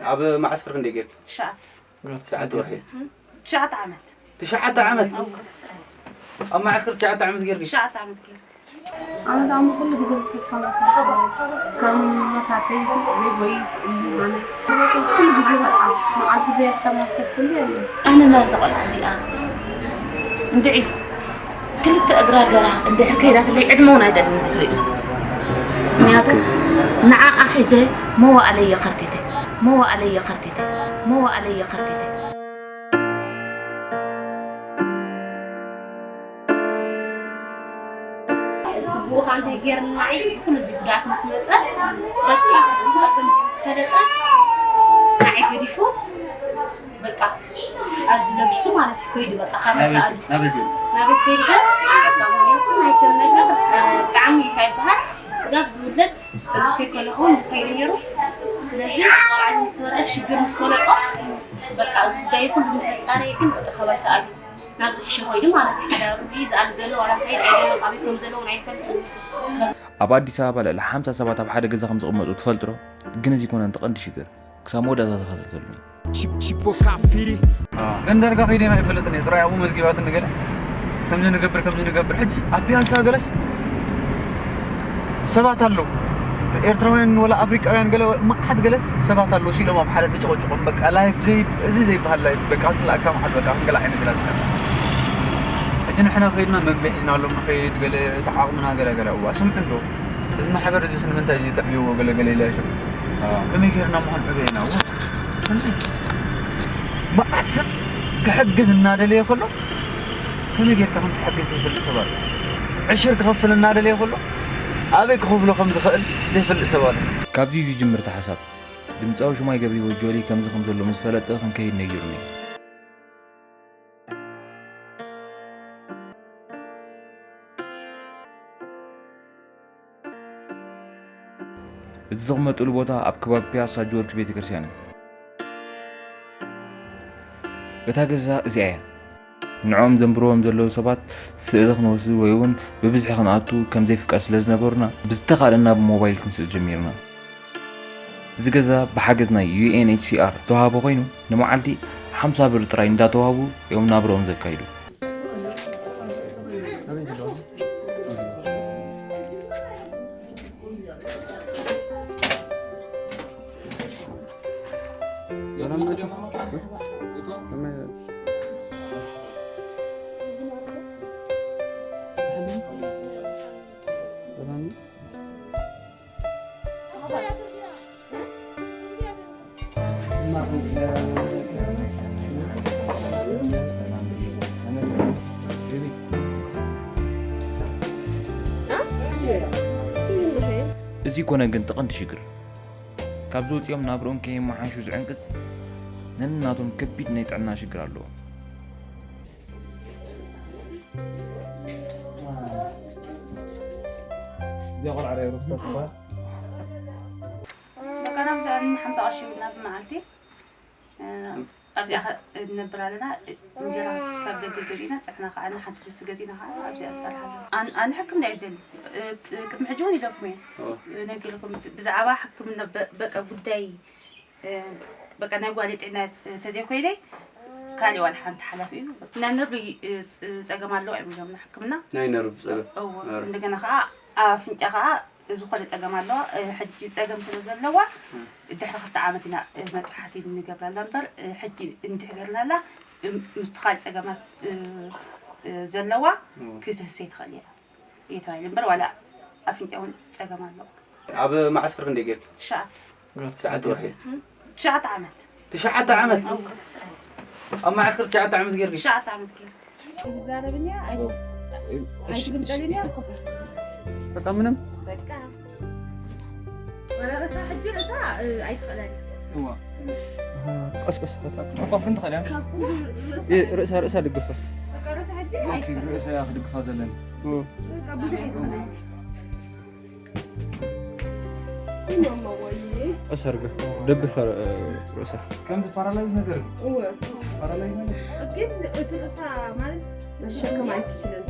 ኣብ መዓስከር ክንደይ ጌርኪ? ትሽዓተ። ትሽዓተ ወርሒ። ትሽዓተ ዓመት። ትሽዓተ ዓመት? ኣብ መዓስከር ትሽዓተ ዓመት ጌርኪ? ትሽዓተ ዓመት ጌርኪ። ኣነ ደኣ ኩሉ ግዜ ምስ ኣስተማሰልኩ፣ ከም መሳተይ ዘይጎይ እዩ ማለት። ኩሉ ግዜ በቃ መዓልቱ ዘየስተማሰልኩሉ የለን። ኣነ ናይዛ ቆልዓ እዚኣ እንድዒ ክልተ እግራ ገራ እንድሕር ከይዳትለይ ዕድመ እውን ኣይደልን ክርኢ። ምክንያቱ ንዓኣ ሒዘ መዋእለይ የኸርቲተ፣ መዋእለይ የኸርቲተ፣ መዋእለይ የኸርቲተ። እቲ ብኡኻ እንታይ ጌርና፣ እዚ ኩሉ እዚ ጉድኣት ምስ መጸ፣ በቃ፣ ንሳ ከምዚ ምስ ፈለጠ፣ ንዓይ ገዲፉ፣ በቃ፣ ኣብ ነብሱ ማለት እዩ፣ ከይዱ፣ በቃ፣ ካብ ናበይ? ናበይ ከይዱ? ናበይ ከይዱ? በቃ፣ ምክንያቱ ናይ ሰብ ነገር፣ እ፣ ብጣዕሚ እንታይ ይበሃል፣ ስጋብ ዝውለድ ትዕግስቲ ከለኹ ደስ ኣይብል ነይሩ። ስለዚ፣ ቆልዓ እዚ ምስ መጸ፣ ሽግር ምስ ፈለጦ፣ በቃ፣ እዚ ጉዳይ ኩሉ ምስ ኣጻረየ ግን፣ በቃ፣ ካባይ ተኣልዩ። ናብዚ ሕሸ ኾይኑ ማለት እዩ። ሓደ ኣውርዲ ዝኣሊ ዘሎ ዋላ እንታይ ኢሉ ኣይደለም፣ ኣበይ ከም ዘሎ እውን ኣይፈልጥን። ኣብ ኣዲስ ኣበባ ልዕሊ ሓምሳ ሰባት ኣብ ሓደ ገዛ ከም ዝቕመጡ ትፈልጡ ዶ? ግን እዚ ይኮነ እቲ ቀንዲ ሽግር። ክሳብ መወዳእታ ተኸታተሉኒ። ቺፕ-፣ ቺፖ ካፊሪ። ግን ዳርጋ ከይደ ኣይፈልጥን እየ። ጥራይ ኣብኡ መዝጊባትኒ ገለ ከምዚ ንገብር፣ ከምዚ ንገብር። ሕጅስ ኣብ ፒያሳ ገለስ ሰባት ኣለዉ። ኤርትራውያን ወላ ኣፍሪቃውያን ገለ መዓት ገለስ ሰባት ኣለዉ። ሲሎም ኣብ ሓደ ተጨቆጭቆም በቃ ላይፍ ዘይ-፣ እዚ ዘይበሃል ላይፍ በቃ ትላእካ መዓት በቃ ክንገላ ዓይነት ገላ ትላእካ። ሕጂ ንሕና ከይድና መግቢ ሒዝናሎም ንኸይድ ገለ እቲ ዓቕምና ገለ ገለ እዋ ስምዕ እንዶ። እዚ ማሕበር እዚስ ንምንታይ እዚ ተዕብይዎ ገለ ገለ ኢለ ሽም። ከመይ ጌርና እሞ ክንዕብዮ ኢና? እዋ፣ ስምዒ። መዓት ሰብ ክሕግዝ እናደለየ ከሎ፣ ከመይ ጌርካ ከም ትሕግዝ ዘይፈልጥ ሰብ ኣሎ። ዕሽር ክኸፍል እናደለየ ከሎ፣ ኣበይ ክኸፍሎ ከም ዝኽእል ዘይፈልጥ ሰብ ኣሎ። ካብዚ እዩ ዝጅምር እቲ ሓሳብ። ድምጻዊ ሽማይ ገብረህይወት ጆሊ ከምዚ ከም ዘሎ ምስ ፈለጠ ክንከይድ ነጊሩኒ። እቲ ዝቕመጥሉ ቦታ ኣብ ከባቢ ፒያሳ ጆርጅ ቤተክርስትያን እዩ። እታ ገዛ እዚኣ እያ። ንዕኦም ዘንብርዎም ዘለዉ ሰባት ስእሊ ክንወስድ ወይ እውን ብብዝሒ ክንኣቱ ከም ዘይፍቀድ ስለ ዝነበሩና፣ ብዝተኻእለና ብሞባይል ክንስእል ጀሚርና። እዚ ገዛ ብሓገዝ ናይ ዩ ኤን ኤች ሲ ኣር ዝተዋህበ ኮይኑ፣ ንመዓልቲ ሓምሳ ብር ጥራይ እንዳተዋህቡ እዮም ናብርኦም ዘካይዱ። እዚ ኮነ ግን እቲ ቀንዲ ሽግር። ካብዚ ወፂኦም ናብርኦም ከየመሓሹ ዝዕንቅፅ ነንናቶም ከቢድ ናይ ጥዕና ሽግር ኣለዎም። እዚኣ ቆልዓ ዶ ሩፍታ ትበሃል? በቃ ናብዚ ሓምሳ ቅርሺ ይብልና ብመዓልቲ። እ፣ ኣብዚኣ ኸ ንነብር ኣለና። እንጀራ ካብ ደገ ገዚእና፣ ጸሕና ኸዓ፣ ሓንቲ ድስቲ ገዚእና ኸዓ ኣብዚኣ ንሰርሕ ኣለና። ኣን-፣ ኣነ ሕክምና እየ ዝደሊ። እ፣ ቅድሚ ሕጂ እውን ኢለኩም እየ። ኦ። ነጊረኩም። ብዛዕባ ሕክምና በ-፣ በቃ ጉዳይ፣ እ፣ በቃ ናይ ጓለይ ጥዕና ተዘይኮይነ፣ ካልእ ዋላ ሓንቲ ሓላፊ እዩ። ናይ ነርቪ፣ እ፣ ጸ-፣ ጸገም ኣለዋ እዮም ኢሎምና ሕክምና። ናይ ነርቭ ጸገም? እዎ። ነርቭ። እንደገና ኸዓ ኣብ ኣፍንጫ ኸዓ ዝኾነ ጸገም ኣለዋ። እ፣ ሕጂ ጸገም ስለ ዘለዋ፣ እ። ድሕሪ ክልተ ዓመት ኢና፣ እ፣ መጥባሕቲ ንገብረላ እምበር፣ እ፣ ሕጂ እንድሕር ገርናላ፣ እ፣ ምስቲ ካልእ ጸገማት፣ እ፣ እ፣ ዘለዋ እ። ክትህሰይ ትኽእል እያ፣ እየ ተባሂሉ እምበር፣ ዋላ ኣፍንጫ እውን ጸገም ኣለዋ። ኣብ መዓስከር ክንደይ ጌርኪ? ትሽዓተ። ትሽዓተ ወርሒ? እ፣ ትሽዓተ ዓመት። ትሽዓተ ዓመት? እዎ። ኣብ መዓስከር ትሽዓተ ዓመት ጌርኪ? ትሽዓተ ዓመት ጌረ። ይዛረብኒ ኣይ-፣ እሺ፣ ኣይትግምጠልኒ እሺ። ኣልኩ። በቃ ምንም? በቃ። ወላ ርእሳ ሕጂ ርእሳ፣ እ፣ ኣይትኽእላን። እዋ። ቀስ ቀስ፣ በቃ። ተቋፍ ግን ትኽእሊ፣ እ? ካብ ኩሉ ርእሳ እ፣ ርእሳ፣ ርእሳ ድግፋ። በቃ ርእሳ ሕጂ ኦኬ፣ ኣይትኽእልን። ርእሳ እያ ክድግፋ ዘለኒ። እ። በቃ ብዙሕ ኣይትኽእልን። ቀስ ኣድርገ፣ ደግፈ፣ እ፣ ርእሳ። ከምዚ ፓራላይዝ ነገር እዩ። እወ። ፓራላይዝ ነገር። ግን እቲ ርእሳ ማለት ክትሸከም ኣይትችልን።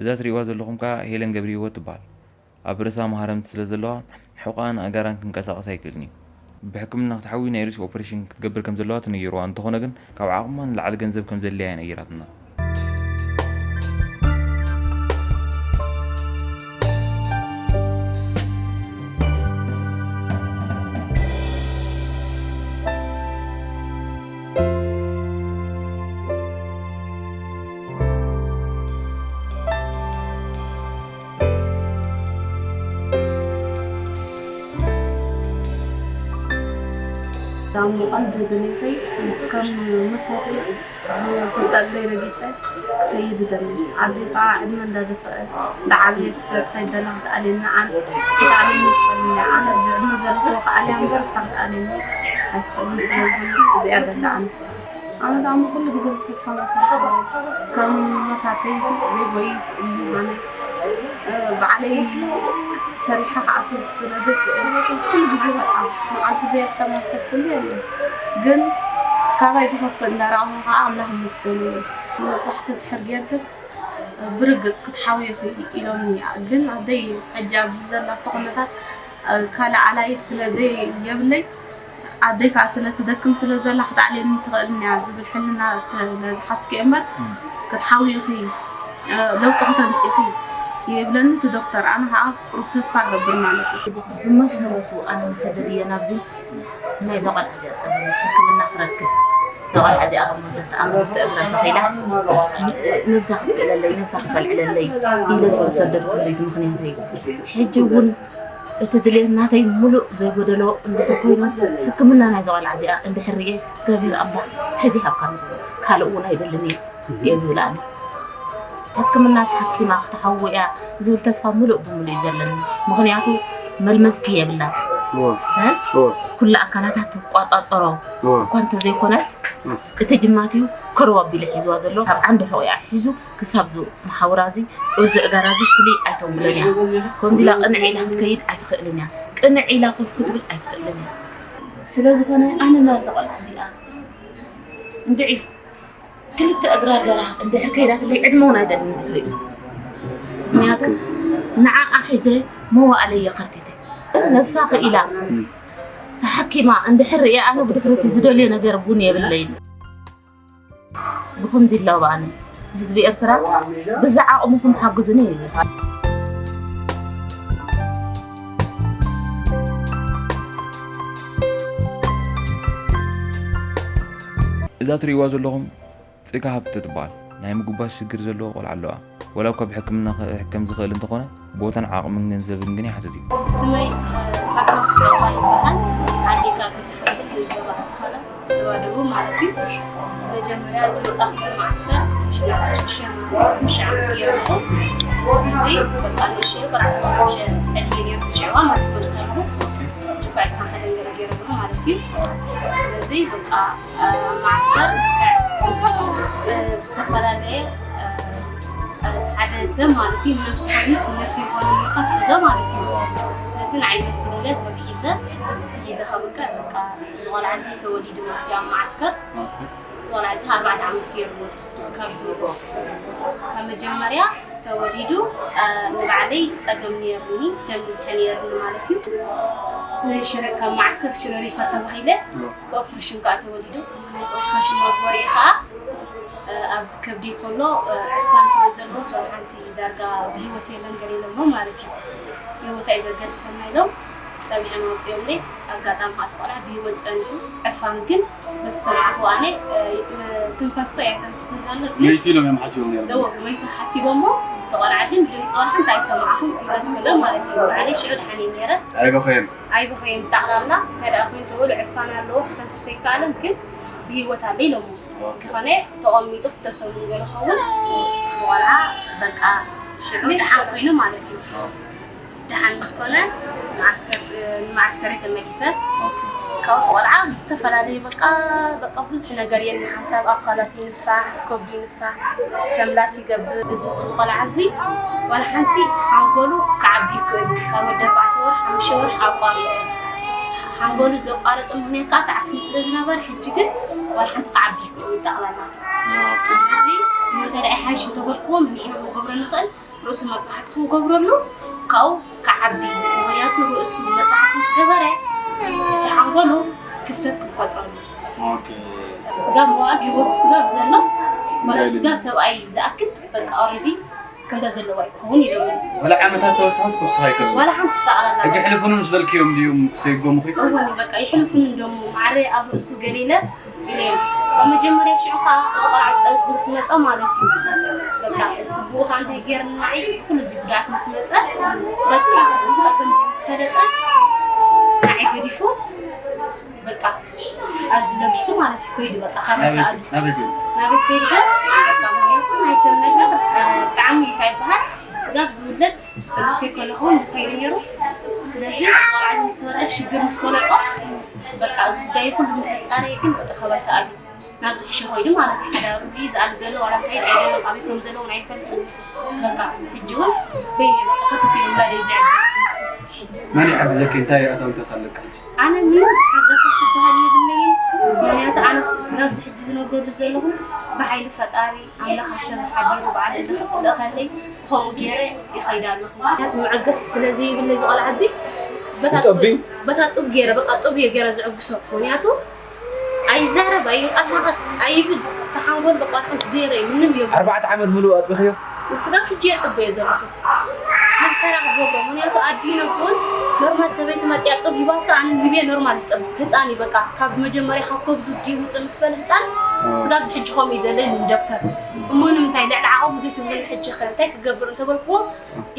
እዛ ትርእይዋ ዘለኹም ከኣ ሄለን ገብረሂወት ትበሃል። ኣብ ርእሳ ማህረምቲ ስለ ዘለዋ፣ ሕቖኣን ኣእጋራን ክንቀሳቐስ ኣይክእልን እዩ። ብሕክምና ክትሓዊ ናይ ርእሲ ኦፕሬሽን ክትገብር ከም ዘለዋ ተነጊርዋ እንተኾነ ግን፣ ካብ ዓቕማ ንላዕሊ ገንዘብ ከም ዘድልያ እያ ነጊራትና። ዳሙ ቀንዲ ድሌተይ ከም መሳርሒ ብክልተ እግረይ ረጊጸ ክኸይድ እደሊ። ዓደይ ከዓ ዕድመ እንዳደፍአ እንዳዓበየ ስለ ትኸይድ ዘላ ክትኣልየኒ ዓን-፣ ክትኣልየኒ ትኽእል እያ። ኣነ ኣብዚ ዕድመ ዘለኹ ክኣልያ እምበር እሳ ክትኣልየኒ ኣይትኽእልን ስለ ዝኾነ እዚኣ ዘላ ኣነ። ኣነ ዳሙ ኩሉ ግዜ ምስ ኣስተማሰልኩ ከም መሳርሒ ዘይጎይ እዩ ምዃነይ። ባዕለይ ሰሪሐ ክኣቱ ስለ ዘይክእል ኩሉ ግዜ በቃ መዓልቲ ዘይ ኣስተማሰልኩሉ የለን። ግን ካባይ ዝኸፍእ እንዳረኣኹ ከዓ ኣምላኽ ይመስገን እየ። መጥባሕቲ ድሕር ጌርክስ ብርግፅ ክትሓውዪ ኢኺ ኢሎምኒ። ግን ኣደይ ሕጂ ኣብዚ ዘላቶ ኩነታት ካልእ ኣላይ ስለ ዘየብለይ ኣደይ ከዓ ስለ ትደክም ስለ ዘላ ክትኣልየኒ ትኽእልን እያ ዝብል ሕልና ስለ ዝሓዝኩ እየ እምበር ክትሓውዪ ኢኺ፣ ለውጢ ክተምፅኢ ኢኺ ይብለኒ እቲ ዶክተር። ኣነ ከዓ ቁሩብ ተስፋ እገብር ማለት እዩ። ብመሰረቱ ኣነ መሰደድ እየ ናብዚ ናይዛ ቆልዓ እዚኣ ፀገም ሕክምና ክረክብ። እዛ ቆልዓ እዚኣ ካብ መሰልቲ ኣምርቲ እግራ ተኺላ ነብሳ ክትክእለለይ ነብሳ ክተልዕለለይ ኢለ ዝተሰደድኩሉ እዩ ምኽንያተይ። ሕጂ እውን እቲ ድሌት ናተይ ምሉእ ዘይጎደሎ እንድሕር ኮይኑ ሕክምና ናይዛ ቆልዓ እዚኣ እንድሕር ርኤ እግዚኣብሔር ኣምላኽ ሕዚ ይሃብካ ንብሎ። ካልእ እውን ኣይደልን እየ እየ ዝብል ኣነ። ሕክምና ተሓኪማ ክትሓዊ እያ ዝብል ተስፋ ምሉእ ብምሉእ እዩ ዘለኒ። ምኽንያቱ መልመዝቲ የብላን። እ? ኩሉ ኣካላታ ትቋጻጸሮ እኳ እንተዘይኮነት እቲ ጅማት እዩ ከርው ኣቢሉ ሒዝዋ ዘሎ። ካብ ዓንዲ ሕቑኣ ሒዙ ክሳብ ዝ መሓውራ እዚ እዚ እጋራ እዚ ፍልይ ኣይተብሎን እያ። ከምዚ ኢላ ቅንዕ ኢላ ክትከይድ ኣይትኽእልን እያ። ቅንዕ ኢላ ኮፍ ክትብል ኣይትኽእልን እያ። ስለ ዝኾነ ኣነ ናብዛ ቆልዓ እዚኣ እንድዒ ክልተ እግራ ገራ እንድሕር ከይዳትለይ ዕድመ እውን ኣይደልን ድሕሪኡ። ምኽንያቱ ንዓኣ ሒዘ መዋእለይ እየ ከርቲተ። ነብሳ ክኢላ ተሓኪማ እንድሕር ርእየ ኣነ ብድሕረቲ ዝደልዮ ነገር እውን የብለይን። ብኹም ዚላው ብኣነ ህዝቢ ኤርትራ ብዛ ዓቕምኹም ሓግዙኒ ይብል። እዛ ትርእይዋ ዘለኹም ጽጋ ሃብተ ትበሃል ናይ ምጉባስ ሽግር ዘለዎ ቆልዓ ኣለዋ። ወላ እኳ ብሕክምና ክሕከም ዝኽእል እንተኾነ ቦታን ዓቕምን ገንዘብን ግን ይሓትት እዩ። ስመይ ጸጋ ሃብተ ይበሃል። ኣዴካ ክዝሓብል ዘባ ዞባ ደቡብ ማለት እዩ። መጀመርያ ዝወፃኹ ማዕስከር ሽዱሽተ ሽዱሽተ ማለት እዩ። ሽዱሽተ ዓመት ገይረኹ። ስለዚ በቃ ንእሽተይ ቆልዓ ሰብዓ ዕድመ ገይሩ ትሽዕባ ማለት መፅኣኹ። ጅባ ዕስራን ሓደን ገለ ገይረሉ ማለት እዩ። ስለዚ በቃ ኣብ ማዕስከር ብዝተፈላለየ ሓደ ሰብ ማለት እዩ ነብሱ ኮይኑ ነብሱ ይኾኑ ምልካት ሒዞ ማለት እዩ። ስለዚ ንዓይ መስል ኢለ ሰብ ሒዘ ሒዘ ከብቅዕ በቃ እዚ ቆልዓ እዚ ተወሊዱ ማለት እዩ ኣብ ማዓስከር። እዚ ቆልዓ እዚ ኣርባዕተ ዓመት ገይርዎ ካብ ዝወለድ ካብ መጀመርያ ተወሊዱ ንባዕለይ ፀገም ነይርኒ ደም ብዝሒ ነይርኒ ማለት እዩ። ንሽረ ካብ ማዓስከር ሽረ ሪፈር ተባሂለ ብኦፕሬሽን ከዓ ተወሊዱ። ምክንያቱ ኦፕሬሽን መግበሪኡ ከዓ ኣብ ከብዲ ከሎ ዕፋን ስለ ዘለዎ ስለ ሓንቲ ዳርጋ ብህይወት የለን ገለ ኢሎሞ ማለት እዩ። ብህይወት ኣይዘገድሰና ኢሎም ጠቢዖም ኣውፅኦምለይ። ኣጋጣሚ ከዓ እቲ ቆልዓ ብህይወት ፀኒሑ ዕፋን ግን ምስ ሰማዕኩ ኣነ ትንፋስኮ ኣይተንፍስን ዘሎ ግን መይቱ ኢሎም እዮም ሓሲቦም ነይሮም። እዎ መይቱ ሓሲቦሞ። እቲ ቆልዓ ግን ድምፂ ዋላ ሓንቲ ኣይሰማዕኹን ክብለት ክብለ ማለት እዩ። ባዕለይ ሽዑ ድሓን እየ ነይረ። ኣይበኸየን። ኣይበኸየን ብጠቕላላ እንታይ ደኣ ኮይኑ ተበሉ ዕፋን ኣለዎ ከተንፍስ ኣይከኣለን ግን ብህይወት ኣሎ ኢሎሞ። ዝኾነ ተቐሚጡ ክልተ ሰሙን ገለ ኸውን ቆልዓ በቃ ሽዑ ደሓን ኮይኑ ማለት እዩ። ደሓን ምስ ኮነ ንመዓስከር ንመዓስከረይ ተመሊሰ። ካብኡ ቆልዓ ዝተፈላለዩ በቃ በቃ ብዙሕ ነገር የኒ ሓንሳብ ኣካላት ይንፋሕ፣ ከብዱ ይንፋሕ፣ ተምላስ ይገብር። እዚ እዚ ቆልዓ እዚ ዋላ ሓንቲ ሓንጎሉ ክዓቢ ይክእል እዩ። ካብ ወዲ ኣርባዕተ ወርሒ ሓሙሽተ ወርሒ ኣቋሪፁ። ሓንጎሉ ዘቋረፀ ምክንያት ከዓ ተዓፊኑ ስለ ዝነበረ ሕጂ ግን ዋላ ሓንቲ ክዓቢ ይክእል እዩ ጠቕላላ። ስለዚ እንተ ደኣ ይሓይሽ እንተበልክዎም ንሕና ክንገብሮ ንኽእል ርእሱ መጥባሕቲ ክንገብረሉ ካብኡ ክዓቢ። ምኽንያቱ ርእሱ መጥባሕቲ ምስ ገበረ እቲ ሓንጎሉ ክፍተት ክንፈጥረሉ። ኦኬ። ስጋብ መዋእል ህይወት ስጋብ ዘሎ ማለት ስጋብ ሰብኣይ ዝኣክል በቃ ኦልሬዲ ከምዛ ዘለዋ ኣይክኸውን ኢሎም። ወላ ዓመታት ተወሳኺስ ክውስኽ ኣይክእልን። ዋላ ሓንቲ ጠቕላላ ሕጂ ሕልፉኒ ምስ በልክዮም ድዮም ክሰይጎምኺ? እወኒ በቃ ይሕልፉኒ እንደሞ ማዕረ ኣብ ርእሱ ገሊለ ኢለ። ኣብ መጀመርያ ሽዑ ከዓ እዚ ቆልዓ ጠንቂ ምስ መፀ ማለት እዩ። በቃ እቲ ብኡ ከዓ እንታይ ገይርኒ ንዓይ እዚ ኩሉ እዚ ጉድኣት ምስ መፀ በቃ እዚ ፀገም እዚ ምስ ፈለጠ ንዓይ ገዲፉ በቃ ኣብ ለቢሱ ማለት እዩ ከይዱ በቃ ካብ ናበይ ተኣሉ ናበይ ገይሩ? ናበይ ከይዱ በቃ ምክንያቱ ናይ ሰብ ነገር እ፣ ብጣዕሚ እንታይ ይበሃል ስጋብ ዝውለድ ተንስዮ ከለኹ እውን ምሳይ ነይሩ። ስለዚ እዚ ቆልዓ እዚ ምስ መፀ ሽግር ምስ ፈለጦ በቃ እዚ ጉዳይ ኩሉ ምስ ኣፃረየ ግን በቃ ካባይ ተኣልዩ ናብዚ ሕሸ ከይዱ ማለት እዩ። ሓዳሩ ድዩ ዝኣሊ ዘሎ ዋላ እንታይ ድዩ ኣይደለም ኣበይ ከም ዘሎ እውን ኣይፈልጥን። በቃ ሕጂ እውን በይነይ በቃ ከርተት ኢለ ውላደይ ዘዕቢ መን ይሓግዘኪ? እንታይ ኣታዊታት ኣለካ ሕጂ? ኣነ ምንም ሓገሰት ትበሃል የብለይን። ምክንያቱ ኣነ ስጋብ እዚ ሕጂ ዝነብረሉ ዘለኹ ብሓይሊ ፈጣሪ ኣምላኽ ኣብ ሰብ ሓዲሩ በዓል እልእኸለይ ከምኡ ገይረ ይኸይድ ኣለኹ። ምክንያቱ መዐገሲ ስለ ዘይብለይ እዚ ቆልዓ እዚ በታ ይጠቢ? በታ ጡብ ገይረ በቃ ጡብ እየ ገይረ ዝዕግሶ። ምክንያቱ ኣይዛረብ ኣይንቀሳቐስ ኣይብል ተሓንጎል በቃ ሓንቲ ዜሮ እዩ ምንም የብሉ። ኣርባዕተ ዓመት ምሉእ ኣጥቢኽዮ? ስጋብ ሕጂ የጥበዮ ዘለኹ። መፍተራ ክገብሮ ምክንያቱ ኣዲኡ ነቦን ኖርማል ሰበይቲ መፅያ ጡብ ሂባቶ ኣነ ሂበ ኖርማል ይጠብ ህፃን እዩ በቃ ካብ መጀመርያ ካብ ከብዱ ድዩ ውፅእ ምስ በለ ህፃን ስጋብ እዚ ሕጂ ከምኡ እዩ ዘሎ ኢሉኒ ዶክተር። እሞ ንምንታይ ልዕሊ ዓቐቡ ዘይትብሉኒ ሕጂ ኸ እንታይ ክገብር እንተበልክዎ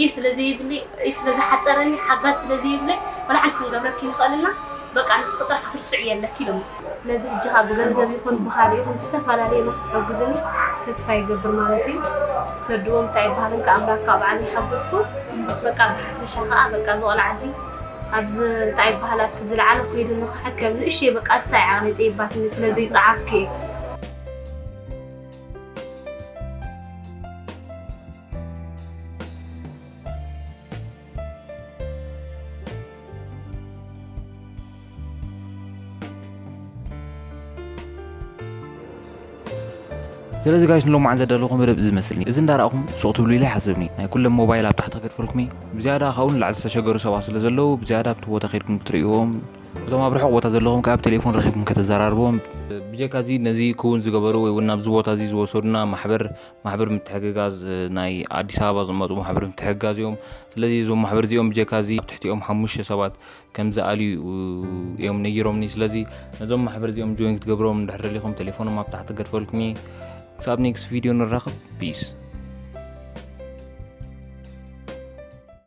ኢድ ስለ ዘይብለይ ኢድ ስለ ዝሓፀረኒ ሓጋዝ ስለ ዘይብለይ ዋላ ሓንቲ ክንገብረኪ ንኽእል ኢና በቃ ንስኺ ጥራሕ ክትርስዕዮ ኣለኪ ኢሎም። ስለዚ ሕጂ ካብ ብገንዘብ ይኹን ብኻልእ ይኹን ብዝተፈላለየ ክትሕግዙኒ ተስፋ ይገብር ማለት እዩ። ትሰድዎም እንታይ ይበሃል እንካ ኣምላክ ካብ ዓለም ይሓግዝኩም። በቃ ብሓፈሻ ከዓ በቃ እዚ ቆልዓ እዚ ኣብዚ እንታይ ይበሃል ኣብቲ ዝለዓለ ከይዱ ንክሕከም ንእሽተይ በቃ እሳ እያ ዓቕለይ ፀይባትኒ ስለ ዘይፀዓርኩ እየ። ስለዚ ጋይስ ንሎማዓንቲ ዘዳለኹም መደብ እዚ መስልኒ እዚ እንዳረኣኹም ሱቕ ትብሉ ኢለ ይሓስብኒ ናይ ኩሎም ሞባይል ኣብ ታሕቲ ክገድፈልኩም እየ ብዝያዳ ካብኡ ንላዕሊ ዝተሸገሩ ሰባት ስለ ዘለዉ ብዝያዳ ኣብቲ ቦታ ከይድኩም ክትርእይዎም እቶም ኣብ ርሑቕ ቦታ ዘለኹም ከኣ ብቴሌፎን ረኺብኩም ከተዘራርብዎም ብጀካ እዚ ነዚ ክውን ዝገበሩ ወይ እውን ናብዚ ቦታ እዚ ዝወሰዱና ማሕበር ማሕበር ምትሕግጋዝ ናይ ኣዲስ ኣበባ ዝመጡ ማሕበር ምትሕግጋዝ እዮም ስለዚ እዞም ማሕበር እዚኦም ብጀካ እዚ ኣብ ትሕቲኦም ሓሙሽተ ሰባት ከም ዝኣልዩ እዮም ነጊሮምኒ ስለዚ ነዞም ማሕበር እዚኦም ጆይን ክትገብሮም እንድሕር ደሊኹም ቴሌፎኖም ኣብ ታሕቲ ገድፈልኩም እየ ክሳብ ኔክስት ቪድዮ ንራኸብ ፒስ